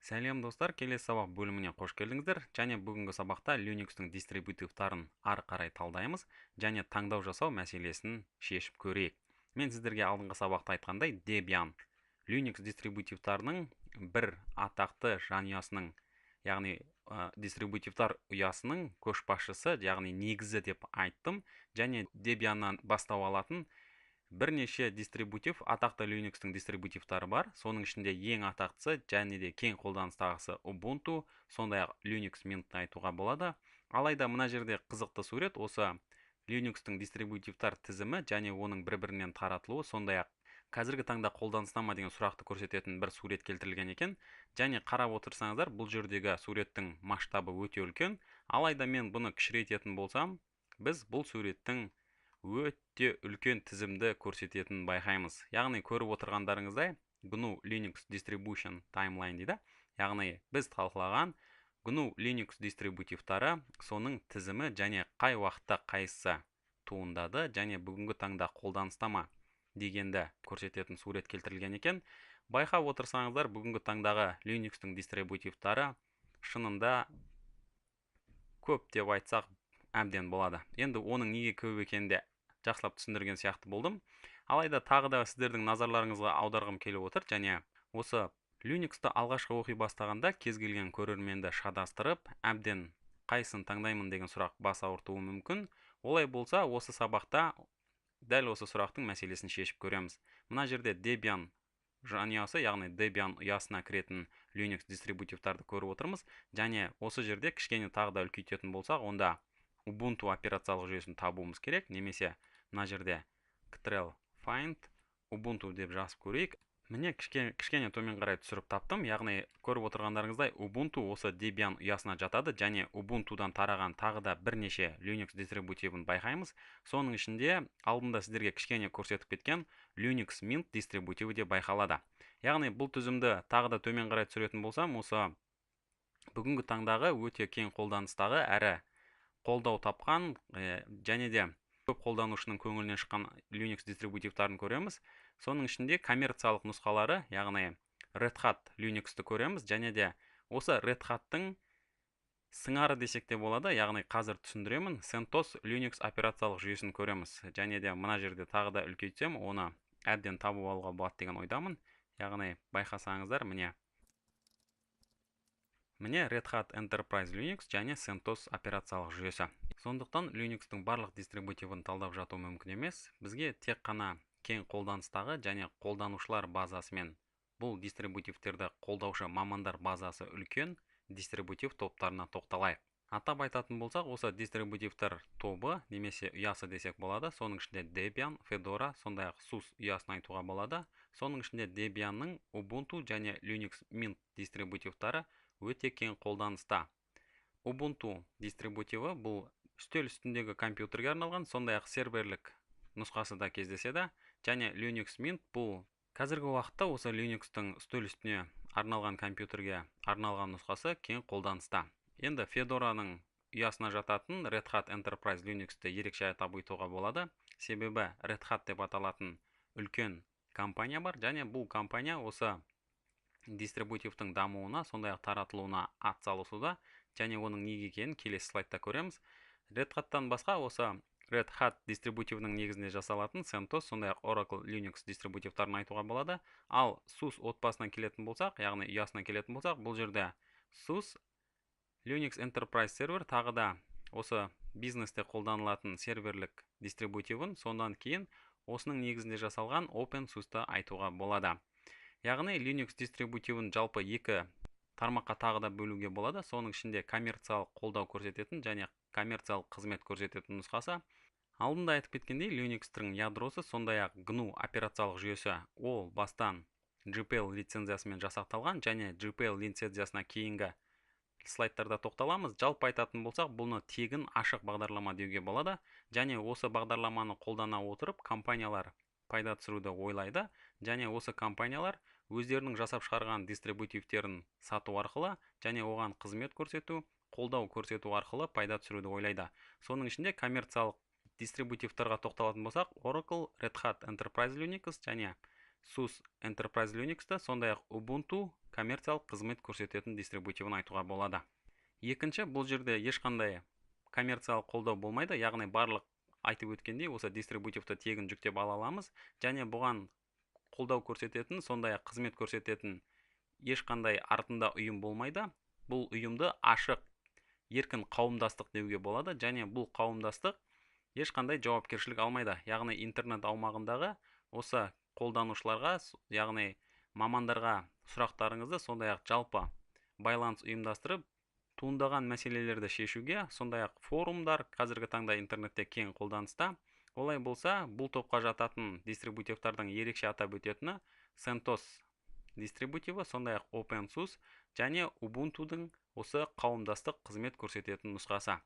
Сәлем, достар! Келесі сабақ бөліміне қош келдіңіздер. Және бүгінгі сабақта Linux'тің дистрибутивтарын ары қарай талдаймыз және таңдау жасау мәселесін шешіп көрейік. Мен сіздерге алдыңғы сабақта айтқандай, Debian Linux дистрибутивтарының бір атақты жанұясының, яғни дистрибутивтар ұясының көшбасшысы, яғни негізі деп айттым. Және Debianнан бастау алатын бірнеше дистрибутив, атақты Linux'тің дистрибутивтары бар. Соның ішінде ең атақтысы және де кең қолданыстағысы Ubuntu, сондай-ақ Linux Mint айтуға болады. Алайда мына жерде қызықты сурет, осы Linux'тің дистрибутивтар тізімі және оның бір-бірінен таратылуы, сондай-ақ қазіргі таңда қолданыста ма деген сұрақты көрсететін бір сурет келтірілген екен. Және қарап отырсаңыздар, бұл жердегі суреттің масштабы өте үлкен. Алайда мен бұны кішірейтетін болсам, біз бұл суреттің өте үлкен тізімді көрсететінін байқаймыз. Яғни көріп отырғандарыңыздай, GNU Linux Distribution Timeline дейді. Яғни біз талқылаған GNU Linux дистрибутивтары, соның тізімі және қай уақытта қайсысы туындады және бүгінгі таңда қолданыста ма дегенді көрсететін сурет келтірілген екен. Байқап отырсаңыздар, бүгінгі таңдағы Linux'тің дистрибутивтары шынында көп деп айтсақ әбден болады. Енді оның неге көп екенін де жақсылап түсіндірген сияқты болдым. Алайда тағы да сіздердің назарларыңызға аударғым келіп отыр. Және осы Linux'ты алғашқы оқи бастағанда кез келген көрерменді шатастырып, әбден қайсысын таңдаймын деген сұрақ бас ауыртуы мүмкін. Олай болса, осы сабақта дәл осы сұрақтың мәселесін шешіп көреміз. Мына жерде Debian жанұясы, яғни Debian ұясына кіретін Linux дистрибутивтарды көріп отырмыз. Және осы жерде кішкене тағы да үлкейтетін болсақ, онда Ubuntu операциялық жүйесін табуымыз керек, немесе мына жерде Ctrl Find Ubuntu деп жазып көрейік. Міне, кішкене төмен қарай түсіріп таптым. Яғни көріп отырғандарыңыздай, Ubuntu осы Debian ұясына жатады және Ubuntuдан тараған тағы да бірнеше Linux дистрибутивін байқаймыз. Соның ішінде алдында сіздерге кішкене көрсетіп кеткен Linux Mint дистрибутиві де байқалады. Яғни бұл тізімді тағы да төмен қарай түсіретін болсам, осы бүгінгі таңдағы өте кең қолданыстағы әрі қолдау тапқан және де көп қолданушының көңілінен шыққан Linux дистрибутивтарын көреміз. Соның ішінде коммерциялық нұсқалары, яғни Red Hat Linux'ты көреміз және де осы Red Hat'тың сыңары десек те болады, яғни қазір түсіндіремін, CentOS Linux операциялық жүйесін көреміз. Және де мына жерде тағы да үлкейтсем, оны әбден табып алуға болады деген ойдамын. Яғни байқасаңыздар, міне Red Hat Enterprise Linux және CentOS операциялық жүйесі. Сондықтан Linux'тың барлық дистрибутивін талдап жату мүмкін емес. Бізге тек қана кең қолданыстағы және қолданушылар базасымен бұл дистрибутивтерді қолдаушы мамандар базасы үлкен дистрибутив топтарына тоқталайық. Атап айтатын болсақ, осы дистрибутивтер тобы немесе ұясы десек болады. Соның ішінде Debian, Fedora, сондай-ақ SUSE ұясын айтуға болады. Соның ішінде Debianның Ubuntu және Linux Mint дистрибутивтары өте кең қолданыста. Ubuntu дистрибутиві бұл үстел үстіндегі компьютерге арналған, сондай-ақ серверлік нұсқасы да кездеседі. Және Linux Mint бұл қазіргі уақытта осы Linux'тың үстел үстіне арналған компьютерге арналған нұсқасы кең қолданыста. Енді Fedora'ның ұясына жататын Red Hat Enterprise Linux'ті ерекше атап өтуге болады. Себебі Red Hat деп аталатын үлкен компания бар және бұл компания осы дистрибутивтің дамуына, сондай-ақ таратылуына ат салысуда және оның неге екенін келесі слайдта көреміз. Red Hat'тан басқа осы Red Hat дистрибутивінің негізінде жасалатын CentOS, сондай-ақ Oracle Linux дистрибутивтарын айтуға болады. Ал SUSE отбасынан келетін болсақ, яғни ұясынан келетін болсақ, бұл жерде SUSE Linux Enterprise Server тағы да осы бизнесте қолданылатын серверлік дистрибутивін, сондан кейін осының негізінде жасалған OpenSUSE-ты айтуға болады. Яғни Linux дистрибутивін жалпы екі тармаққа тағы да бөлуге болады. Соның ішінде коммерциялық қолдау көрсететін және коммерциялық қызмет көрсететін нұсқасы. Алдында айтып кеткендей, Linux'тің ядросы, сондай-ақ GNU операциялық жүйесі ол бастан GPL лицензиясымен жасақталған және GPL лицензиясына кейінгі слайдтарда тоқталамыз. Жалпы айтатын болсақ, бұны тегін ашық бағдарлама деуге болады және осы бағдарламаны қолдана отырып компаниялар пайда түсіруді ойлайды және осы компаниялар өздерінің жасап шығарған дистрибутивтерін сату арқылы және оған қызмет көрсету, қолдау көрсету арқылы пайда түсіруді ойлайды. Соның ішінде коммерциялық дистрибутивтарға тоқталатын болсақ, Oracle, Red Hat Enterprise Linux және SUSE Enterprise Linux'та, сондай-ақ Ubuntu Коммерциялық қызмет көрсететін дистрибутивін айтуға болады. Екінші, бұл жерде ешқандай коммерциялық қолдау болмайды, яғни барлық айтып өткендей, осы дистрибутивті тегін жүктеп ала аламыз және бұған қолдау көрсететін, сондай-ақ қызмет көрсететін ешқандай артында ұйым болмайды. Бұл ұйымды ашық, еркін қауымдастық деуге болады және бұл қауымдастық ешқандай жауапкершілік алмайды. Яғни интернет аумағындағы осы қолданушыларға, яғни мамандарға сұрақтарыңызды, сондай-ақ жалпы байланыс ұйымдастырып, туындаған мәселелерді шешуге, сондай-ақ форумдар қазіргі таңда интернетте кең қолданыста. Олай болса, бұл топқа жататын дистрибутивтардың ерекше атап өтетіні CentOS дистрибутиві, сондай-ақ OpenSUSE және Ubuntu'дың осы қауымдастық қызмет көрсететін нұсқасы.